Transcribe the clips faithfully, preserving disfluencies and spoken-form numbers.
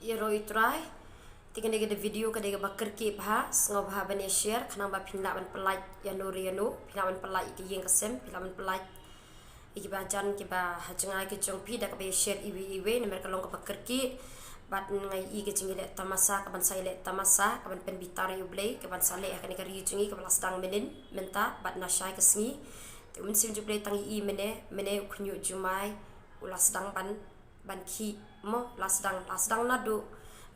Ïaroh ïa u Trai. Te kane ka video ka dei kaba kyrkieh bha, sngewbha ban ïa share, khnang ba phin lah ban pyllait ïa no re ïa no, phin lah ban pyllait ïa ka ïing ka sem, phin lah ban pyllait ïa kiba jan kiba ha jngai ka jong phi da kaba ïa share iwei iwei, namar ka long kaba kyrkieh. Bad nga ïohi ka jingïaleh tamasa, kaban sa ïaleh tamasa, kaban pynbitar ïa U Blei, kaban sa leh ha kane ka ri jong ngi kaba la sdang mynnin mynta bad na shai ka sngi. Te u Mynsiem jong U Blei tang ïohi mynne mynne u khynñiuh jumai u la sdang ban ban khih mo, la sdang, la sdang naduh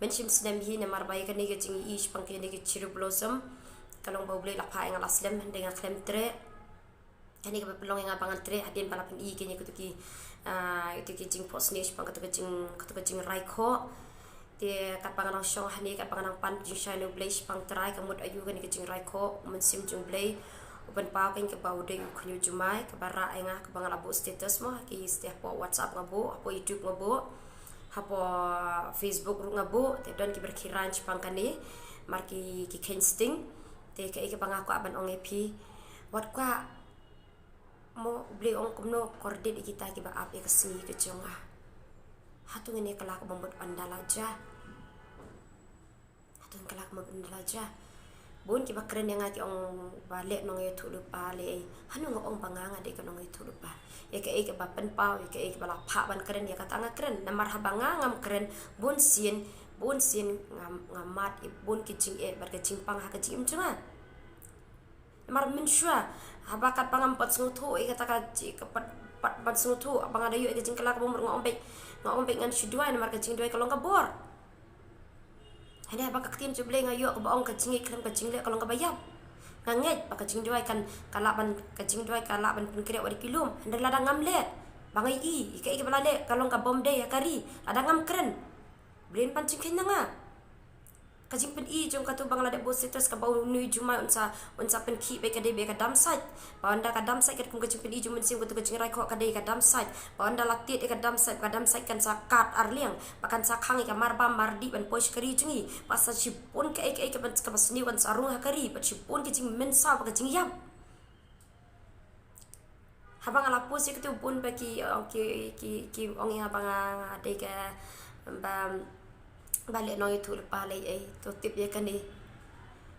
mynshim snem hi, namar ba ïa kane ka jingïohi shaphang kane ka cherry blossom ka long ba U Blei la phah ïa nga la slem, hynrei nga khlem treh. Kane kaba pynlong ïa nga ba ngan treh hadien ba la pyni kane kato ki, ah, kato ki jingphohsniew shaphang kato ka jing, kato ka jingrai khoh. Te katba nga nang shong hangne, katba nga nang pan jingshai na U Blei shaphang Trai, ka mut aïu kane ka jingrai khoh, u Mynsiem jong U Blei u pynpaw kein kaba u dei u khynñiuh jumai, kaba rah ïa nga, kaba nga la buh status mo, ki step hapoh WhatsApp nga buh, hapoh YouTube nga buh, hapoh Facebook ruh nga buh, te don kiba kheiñ shaphang kane, mar ki, ki kheiñ sting. Te kaei kaba nga kwah ban ong ïa phi, wat kwah mo, U Blei ong kumno, kordit ïa kita kiba ap ïa ka sngi ka jong nga. Hato ngin ïa kylla kaba mut ynda la jia? Hato ngin kylla kaba mut ynda la jia? Bun kiba kren ïa nga ki ong ba leh nongïathuhlypa lei. Hano nga ong ba nga nga dei ka nongïathuhlypa? Ïa kaei kaba pynpaw, ïa kaei kaba la phah ban kren, ïa kata nga kren. Namar haba nga ngam kren, bun sien, bun sien nga, nga mad ïa bun ki jingeh bad ka jingpang ha ka jingim jong nga. Namar mynshuwa, haba katba ngam pat sngewthuh ïa kata ka ji-, ka pat, pat ban sngewthuh, haba nga da ïoh ïa ka jingkylla kaba mut, nga ong beit, nga ong beit ngan shu duwai, namar ka jingduwai ka long ka bor. Hynrei haba ka ktien jong U Blei nga ïoh kaba ong ka jingngeit khlem ka jingleh ka long kaba ïap. Nga ngeit ba ka jingduwai kan, ka lah ban, ka jingduwai ka lah ban pynkhreh wat ïa ki lum. Hynrei lada ngam leh, ba nga ïohi ïa kaei kaba la leh ka long ka bym dei ha ka ri, lada ngam kren, U Blei un pan jingkheiñ na nga. Ka jingpyni jong kato ba nga la dep buh status kaba une u jumai un sa, un sa pynkhih beit ka dei beit ka dump site. Ba ynda ka dump site, katkum ka jingpyni jong u Mynsiem, kato ka jingrai khoh ka dei ka dump site. Ba ynda la tied ïa ka dump site, ka dump site kan sa kat arliang, ba kan sa khang ïa ka marbam mardih ban poi sha ka ri jong ngi. Ba sa shibun kaei kaei kaba, kaba sniew kan sa rung ha ka ri, bad shibun ki jingmynsaw bad ka jingïap. Haba nga la post ïa kito, bun ba ki, ong ki, ki, ki ong ïa nga ba nga, nga dei kaba, ba leh nongïathuhlypa lei ei, to tip ïa kane.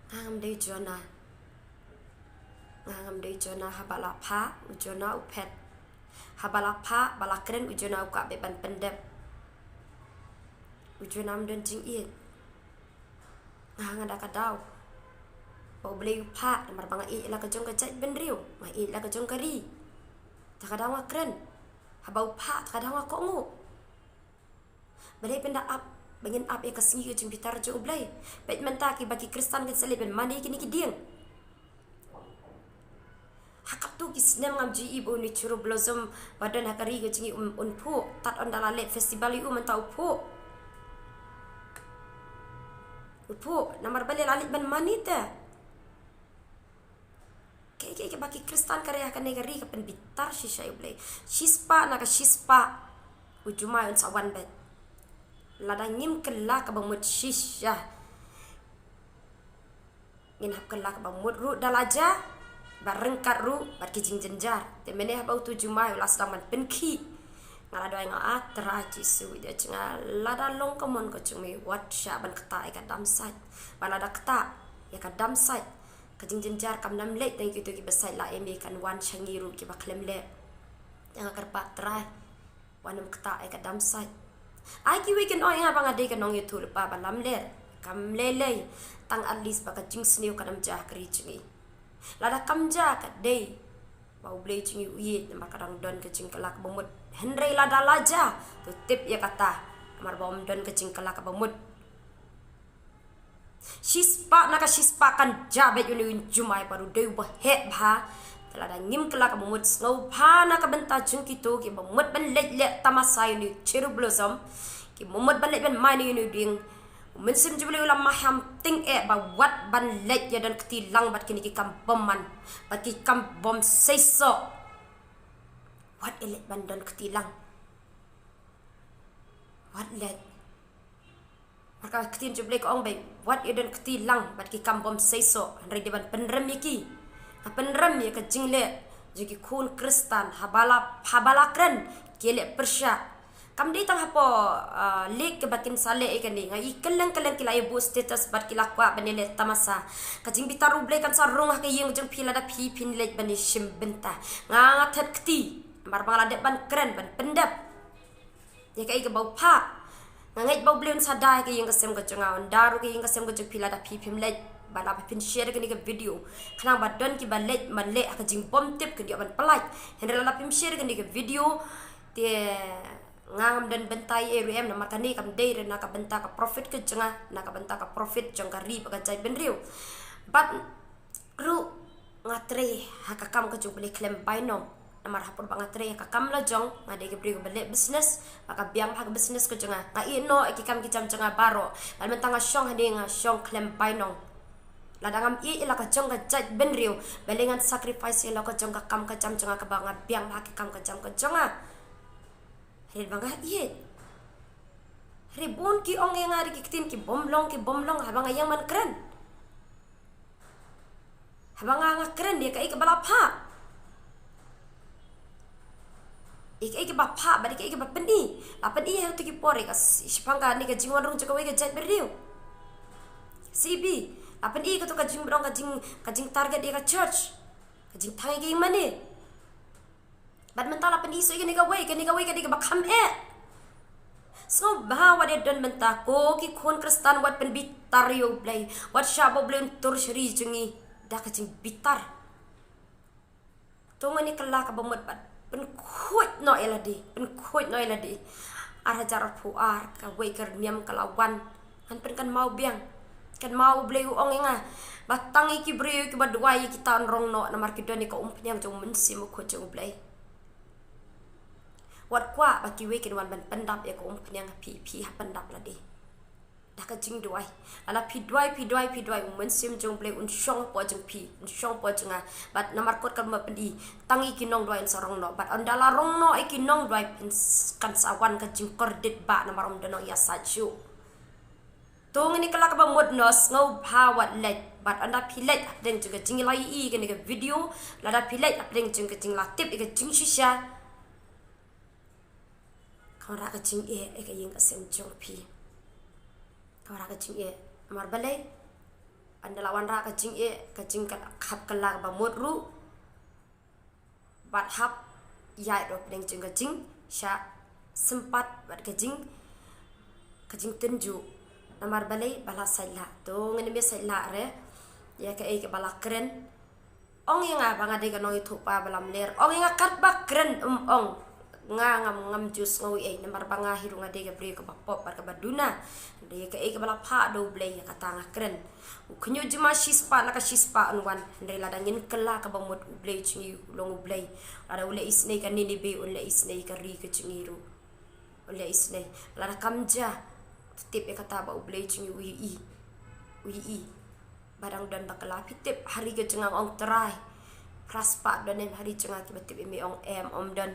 Nga ngam dei u Jonah. Nga ngam dei u Jonah, haba la phah u Jonah u phet. Haba la phah, ba la kren, u Jonah u kwah beit ban pyndep. U Jonah um don jingïeit. Nga, nga da ka daw ba U Blei u phah, namar ba nga ïeit la ka jong ka jaitbynriew, nga ïeit la ka jong ka ri. Da ka daw nga kren. Haba u phah, da ka daw nga kohnguh. Balei pynda ap, ba ngin ap ïa ka sngi ka jingbitar jong U Blei? Bad mynta kiba ki Khristan kin sa leit ban mane kine ki dieng. Ha katto ki snem ngam ju ïohi ba une u cherry blossom ba don ha ka ri ka jong ngi un, un phuh. Tad ynda la leh festival ïa u mynta u phuh. U phuh, namar balei? La leit ban mane te. Kaei kaei kaba ki Khristan ka ri ha kane ka ri ka pynbitar shisha ïa U Blei. Shispah na ka shispah u jumai un sa wan beit. Lada ngim kylla kaba mut shisha, ngin hap kylla kaba mut ruh da la jia, bad ryngkat ruh bad ki jingjynjar. Te mynne haba uto u jumai u la sdang ban pynkhih, nga la duwai, nga, ah Trai Jisu, ïa jong nga, lada long ka mon ka jong me, wat shah ban ktah ïa ka dump site. Bad lada ktah ïa ka dump site, ka jingjynjar kam nang leit tang ïa kito kiba sait la, em, kan wan sha ngi ruh kiba khlem leh. Te nga kyrpad, Trai, wat nym ktah ïa ka dump site. Ai kiwei kin ong ïa nga ba nga dei ka nongïathuhlypa ba lamler. Kam lei lei, tang at least ba ka jingsniew kan ym jia ha ka ri jong ngi. Lada kam jia, ka dei ba U Blei jong ngi u ïeit, namar ka dang don ka jingkylla kaba mut. Hynrei lada la jia, to tip ïa kata, namar ba ym don ka jingkylla kaba mut. Shispah na ka shispah kan jia beit une u jumai, bad u dei uba heh bha. Te lada ngim kylla kaba mut, sngewbha na ka bynta jong kito kiba mut ban leit leh tamasa ïa une u cherry blossom, kiba mut ban leit ban mai na ïa une u dieng, u Mynsiem jong U Blei u la maham tyngeh ba wat ban leit ïa don kti lang bad kine ki kam bymman bad ki kam bym seisoh. Wat ïa leit ban don kti lang. Wat leit. Namar ka ktien jong U Blei ka ong beit, wat ïa don kti lang bad ki kam bym seisoh. Hynrei dei ban pynrem ïa ki. Nga pynrem ïa ka jingleh jong ki khun Khristan, haba la, haba la kren, ki leh pyrshah. Kam dei tang hapoh, ah, lake kaba kin sa leh ïa kane. Nga i kylleng kylleng ki la ïa buh status bad ki la kwah ban ïa leh tamasa. Ka jingbitar U Blei kan sa rung ha ka ïing jong phi lada phi phin leit ban ïa shim bynta. Nga nga thet kti. Namar ba nga la dep ban kren ban pyndep ïa kaei kaba u phah. Nga ngeit ba U Blei un sa da ïa ka ïing ka sem ka jong nga, un da ruh ka ïing ka sem ka jong phi lada phi phim leit. Ba lada phin share kane ka video, khnang ba don kiba leit ban leh ha ka jingbymtip kin ïoh ban pyllait. Hynrei lada phim share kane ka video, te nga ngam don bynta ei ruh em, namar kane kam dei ruh na ka bynta ka profit ka jong nga, na ka bynta ka profit jong ka ri bad ka jaitbynriew. Bad ruh nga trei ha ka kam ka jong U Blei khlem bainong. Namar ha por ba nga trei ha ka kam la jong, nga dei ka briew kaba leh business, ba ka biang ha ka business ka jong nga. Nga ïeh noh ïa ki kam ki jam jong nga baroh. Bad mynta nga shong hangne, nga shong khlem bainong. Lada ngam ïeh ïa la ka jong ka jaitbynriew, balei ngan sacrifice ïa la ka jong ka kam ka jam jong nga kaba nga biang ha ka kam ka jam ka jong nga. Hynrei ba nga ïeit. Hynrei bun ki ong ïa nga ruh ki ktien kibym long, kibym long, haba nga ïeng ban kren. Haba nga nga kren ïa kaei kaba la phah. Ïa kaei kaba phah, bad ïa kaei kaba pyni. La pyni ha kito ki por ïa ka s-, shaphang kane ka jingwan rung jong kawei ka jaitbynriew. C B, la pyni kato ka jingbrong, ka jing, ka jingtarget ïa ka church. Ka jingthang ïa ka ïing mane. Bad mynta la pyni shuh ïa kane kawei, kane kawei ka dei kaba kham eh. Sngewbha wat ïa don mynta ko ki khun Khristan, wat pynbitar ïa U Blei. Wat shah ba U Blei un tur sha ri jong ngi da ka jingbitar. To ngin ïa kylla kaba mut bad pynkhuid noh ïa lade, pynkhuid noh ïa lade. Ar hajar arphew ar, kawei ka rniam ka la wan. Ngan pynkynmaw biang. Kynmaw U Blei u ong ïa nga ba tang ïa ki briew kiba duwai ïa kita yn rong noh, namar ki don ïa ka umphniang jong U Mynsiem Bakhuid jong U Blei. Wat kwah ba kiwei kin wan ban pyndap ïa ka umphniang ha phi, phi ha pyndap lade. Da ka jingduwai. Lada phi duwai, phi duwai, phi duwai, U Mynsiem jong U Blei un shong hapoh jong phi, un shong hapoh jong nga. Bad namar kot kaba pyni, tang ïa ki nongduwai yn sa rong noh. Bad ynda la rong noh ïa ki nongduwai, phin s-, kan sa wan ka jingkordit ba namar ym don nongïasaid shuh. To ngin ïa kylla kaba mut noh, sngewbha wat leit. Bad ynda phi leit hapdeng jong ka jingla ïohi ïa kane ka video, lada phi leit hapdeng jong ka jingla tip ïa ka jingshisha, ka wanrah ka jingeh ïa ka ïing ka sem jong phi. Ka wanrah ka jingeh. Namar balei? Ynda la wanrah ka jingeh, ka jingkhap kylla kaba mut ruh. Bad hap ïaid ruh hapdeng jong ka jingshah sympat bad ka jing, ka jingtynjuh. Namar balei? Ba la sait lah. To ngin ym ïa sait lah re ïa kaei kaba la kren. Ong ïa nga ba nga dei ka nongïathuhpaw ba lamler. Ong ïa nga katba kren, ym ong. Nga ngam, ngam ju sngew ei, namar ba nga hi ruh nga dei ka briew kaba pop bad kaba duna. Hynrei ïa kaei kaba la phah da U Blei, ïa kata nga kren. U khñiuh jingma shispah na ka shispah un wan. Hynrei lada ngin kylla kaba mut, U Blei jong ngi u long U Blei. Lada u leh isynei ïa ka Ninibe, un leh isynei ïa ka ri ka jong ngi ruh. Un leh isynei. Lada kam jia, to tip ïa kata ba U Blei jong ngi u ïohi. U ïohi. Ba dang don ba kylla. Phi tip ha ri ka jong nga, ong Trai, phra spah don em ha ri jong nga? Kiba tip ïa me ong em, ym don.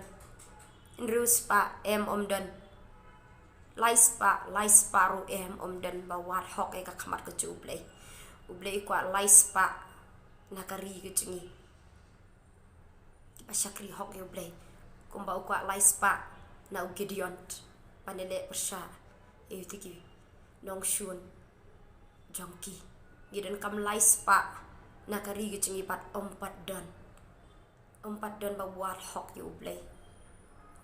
Hynriew spah em, ym don. Lai spah, lai spah ruh em, ym don ba wad hok ïa ka khmat ka jong U Blei. U Blei u kwah lai spah na ka ri ka jong ngi. Kiba shakri hok ïa U Blei. Kumba u kwah lai spah na u Gideon ban ïaleh pyrshah ïa kito ki nongshun jong ki. Ngi donkam lai spah na ka ri ka jong ngi bad ym pat don. Ym pat don ba wad hok ïa U Blei.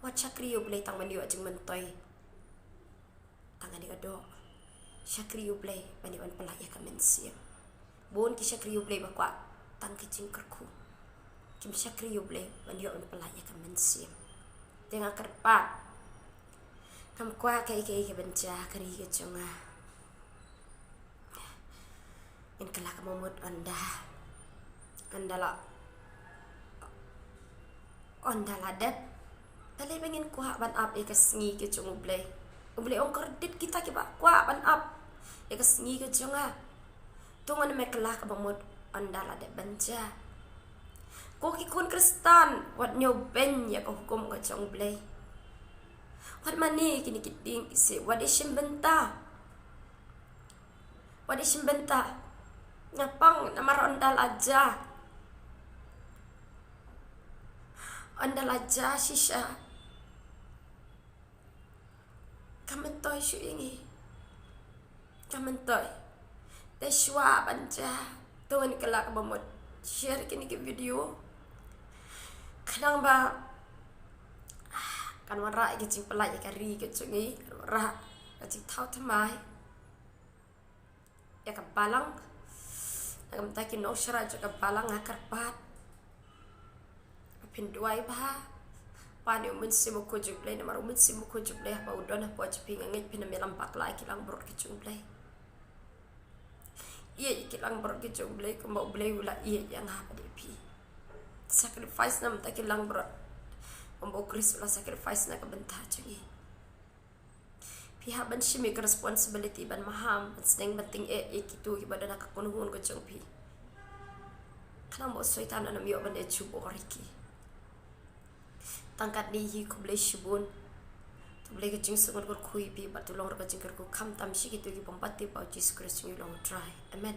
Wat shakri ïa U Blei tang ban ïoh jingmyntoi. Tang kane ka doh. Shakri ïa U Blei ban ïoh ban pyllait ïa ka mynsiem. Bun ki shakri ïa U Blei ba kwah tang ka jingkyrkhu. Kim shakri ïa U Blei ban ïoh ban pyllait ïa ka mynsiem. Te nga kyrpad. Ngam kwah kaei kaei kaban jia ha ka ri ka jong nga. Ngin kylla kaba mut ynda, ynda la, ynda la dep. Balei ba ngin kwah ban ap ïa ka sngi ka jong U Blei? U Blei u ong kordit kita kiba kwah ban ap ïa ka sngi ka jong nga. To ngin ym kylla kaba mut ynda la dep ban jia. Ko ki khun Khristan, wat ñiewbeiñ ïa ka hukum ka jong U Blei. Wat mane kine ki dieng ki siej, wat ïa shim bynta. Wat ïa shim bynta. Nga pang namar ynda la jia, ynda la jia shisha, Ka myntoi shuh ïa ngi. Ka myntoi. Te shuwa ban jia, to ngan kylla kaba mut share kine ki video. Khnang ba, ah, kan wanrah ïa ka jingpyllait ïa ka ri ka jong ngi, kan wanrah ka jingthaw thymmai ïa ka balang. Na ka bynta ki nongshakri jong ka balang nga kyrpad ba phin duwai bha. Pan ïa u Mynsiem Bakhuid jong U Blei, namar u Mynsiem Bakhuid jong U Blei haba u don hapoh jong phi, nga ngeit phin ym ïalam bakla ïa ki langbrot ki jong U Blei. Ïeit ïa ki langbrot ki jong U Blei kumba U Blei u la ïeit ïa nga bad ïa phi. Sacrifice na ka bynta ki langbrot kumba u Khrist u la sacrifice na ka bynta jong ngi. Phi hap ban shim ïa ka responsibility ban maham, ban sneng, ban tyngeh ïa kito kiba don ha ka kynhun ka jong phi, khnang ba u Soitan un ym ïoh ban ïa jubor ïa ki. Tang katne hi, khublei shibun. To U Blei ka jingsngewnguh kyrkhu ïa phi bad to long ruh ka jingkyrkhu khamtam sha kito ki bym pat tip ba u Jisu Khrist u long U Trai. Amen.